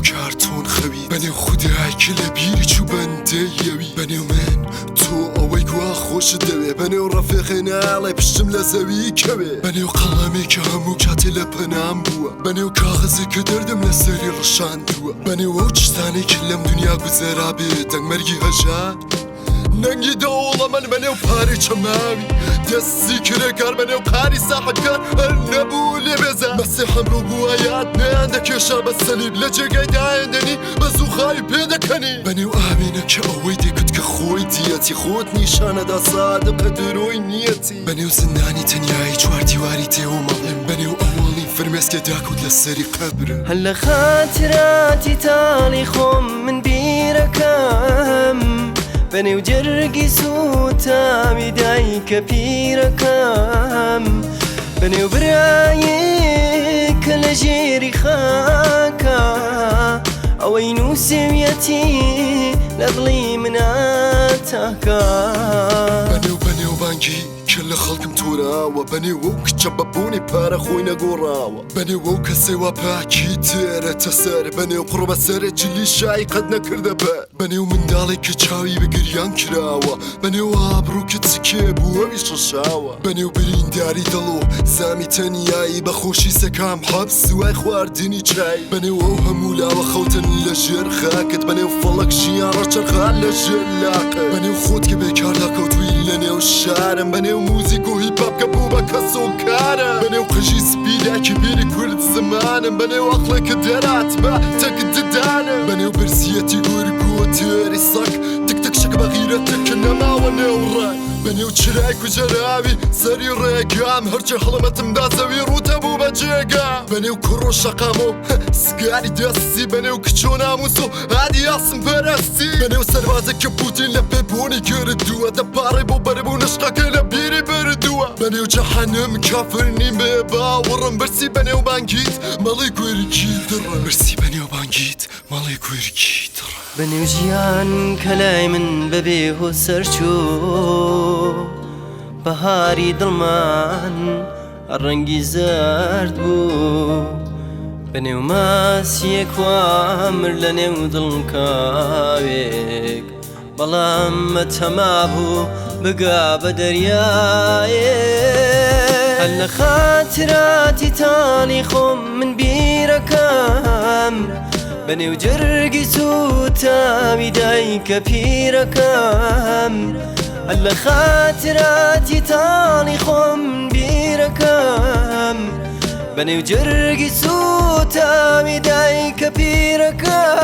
کارتۆن خەویت، بەنێو خودای کە لە بیری چوو بەندەی ئەوی، بەنێو من تۆ ئەوەی گوا خۆشت دەوێ، بەنێو ڕەفیقێ نایەڵێ پشتم لە زەوی کەوێ، بەنێو قەڵەمێ کە هەموو کاتێ لە پەنام بووە، بەنێو کاغەزێ کە دەردم لەسەری ڕشاندووە، بەنێو ئەو چشتانەی کە لەم دونیا گوزەرابێ دەنگ مەرگی هەژار. نەنگی دەوڵەمەند بەنێو پارەی چەماوی دەستی کرێکار بەنێو قاری ساحەبکار هەر نەبوو لێ بێزار مەسیح ئەمڕۆ بووایە نەیان دەکێشا بە سەلیب لە جێگای دایەندەنی بە زووخاوی پێدەکەنی بەنێو ئاوێنە کە ئەوەی دەکوت کە خۆی دیەتی خۆت نیشانەدا سادقە درۆی نیەتی بەنێو زیندانی تەنیایی چوار دیواری تێوە مەڵێم بەنێو ئەوەڵی فرمێسکێ داکەوت لەسەری قەبرم. هەر لە خاتراتی تاڵی خۆم من بیرەکەم بەنێو جەرگی سووتاوی دایکە پیرەکەم بەنێو برایەک کە لە ژێری خاکە ئەوەی نووسیویەتی لە دڵی منا تاکە. بەنێو بەنێوبانگی کە لە خەڵکم تۆراوە بەنێو ئەو کچە بە بۆنی پارە خۆی نەگۆڕاوە بەنێو ئەو کەسەی وا پاکی تێرەتە سەر بەنێو قوڕ بەسەر جلی شای قەت نەکردە بەر بەنێو منداڵێک کە چاوی بە گریان کراوە بەنێو ئابڕوو کە چکێ بوو ئەویش ڕشاوە بەنێو برینداری دڵ و زامی تەنیایی بە خۆشی سەکام حەپس وای خواردنی چای بەنێو ئەو هەموو لاوە خەوتن لە ژێر خاکت بەنێو فەڵەک ژیان ڕەچەرخان لە ژێر لاقت بەنێو خۆت کە بێکاردا کەوتووی لە نێو شارم بەنێو موزیک و هیپ هۆپ کە بوو بە کەس و کارم بەنێو قژی سپی دایکی پیری کورد زمانم بەنێو ئەقڵێک کە دەراتبا تەک ددانم بەنێو برسیەتی گورگ و تێری سەگ تک تک شک بە غیرەتێک کە نەماوە نێو ڕەگ بەنێو چرای کوژەراوی سەری ڕێگام هەرچی هەڵمەتمدا زەوی ڕووتە بوو بە جێگا بەنێو کوڕ و شەقام و سگاری دەستی بەنێو کچ و ناموس و هادی ئاسن پەرستی بەنێو سەربازێک کە پوتین لە پێبوونی کردووە دەپاڕێ بۆ بەربوو نشقەکەی لە بیری بردووە بەنێو جەحەنم کافر نیم بێ باوەڕم برسی بەنێو بانگیت مەڵی گورگی دڕم برسی بەنێو بانگیت مەڵی گورگی دڕم. بەنێو ژیان کە لای من بەبێ هۆ سەرچوو بەهاری دڵمان ڕەنگی زەرد بوو بەنێو ماسیەک وا مرد لە نێو دڵکاوێک بەڵام مەتەما بوو بگا بە دەریایێ هەر لە خاتراتی تاڵی خۆم من بیرەکەم بەنێو جەرگی سووتاوی دایکە پیرەکەم هەر لە خاتراتی تاڵی خۆم بیرەکەم بەنێو جەرگی سووتاوی دایکە پیرەکەم.